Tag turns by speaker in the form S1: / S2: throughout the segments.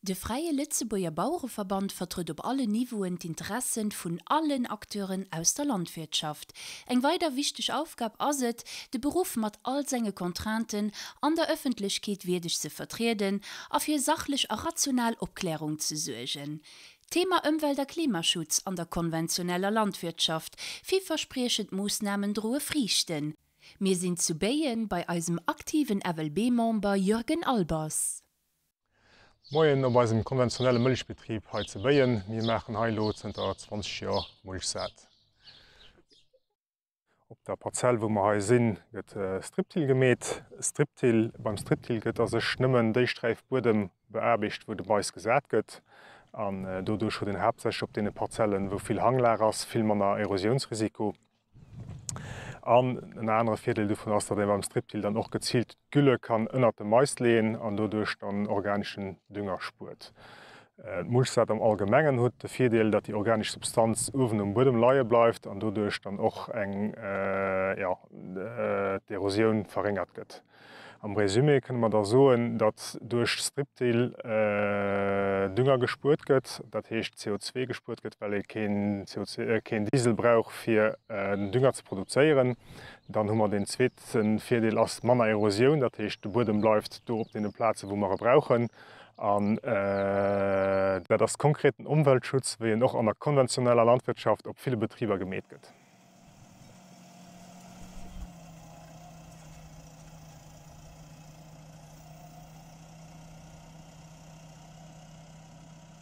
S1: De Fräie Lëtzebuerger Bauereverband vertrëtt op allen Niveauen d'Interessen vun allen Acteuren aus der Landwirtschaft. Eng weider wichteg Aufgab ass et, de Beruff mat all senge Contrainten an der Ëffentlechkeet wierdeg ze vertrieden a fir sachlech a rational Opklärung ze suergen. Thema Ëmwelt a Klimaschutz an der konventioneller Landwirtschaft, Villverspriechend Moossnamen droe Friichten. Mir sinn zu Béien bei eisem aktiven FLB-Member Jürgen Albers.
S2: Moien op eisem konventionelle Mëlchbetrib hei zu Béien. Mir maachen hei elo zënter 20 Joer Mulchsaat. Op der Parzell wou mer hei sinn gëtt Striptil gemeet. Striptil, beim Striptil gëtt a sech nëmmen déi Sträif Buedem beaarbecht wou de Mais gesat gëtt an doduerch huet een haaptsächlech op deene Parzellen wou vill Hanglag ass vill manner Erosiounsrisiko. An en anere Virdeel dovun ass, datt ee beim Striptil dann och geziilt d'Gülle kann ënnert de Mais leeën an doduerch dann organeschen Dünger spuert. D'Mulchsaat am Allgemengen huet de Virdeel, datt déi organesch Substanz uewen um Buedem leie bleift an doduerch dann och eng, jo, d'Erosioun verréngert gëtt. Am Résumé kënne mer da soen, datt duerch Striptil Dünger gespuert gëtt, dat heescht CO2 gespuert gëtt, well ee keen CO2, keen Diesel brauch fir den Dünger ze produzéieren. Dann hu mer deen zweete Virdeel ass manner Erosioun, dat heescht de Buedem bleift do op deene Plaze wou mer e brauchen. An dat ass konkreten Ëmweltschutz, wéi en och an der konventioneller Landwirtschaft op ville Betriber gemeet gëtt.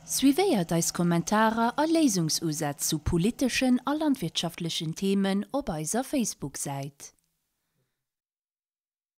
S1: Suivéiert eis Kommentarer a Léisungsusätz zu politeschen a landwirtschaftlechen Themen op eiser Facebook-Säit.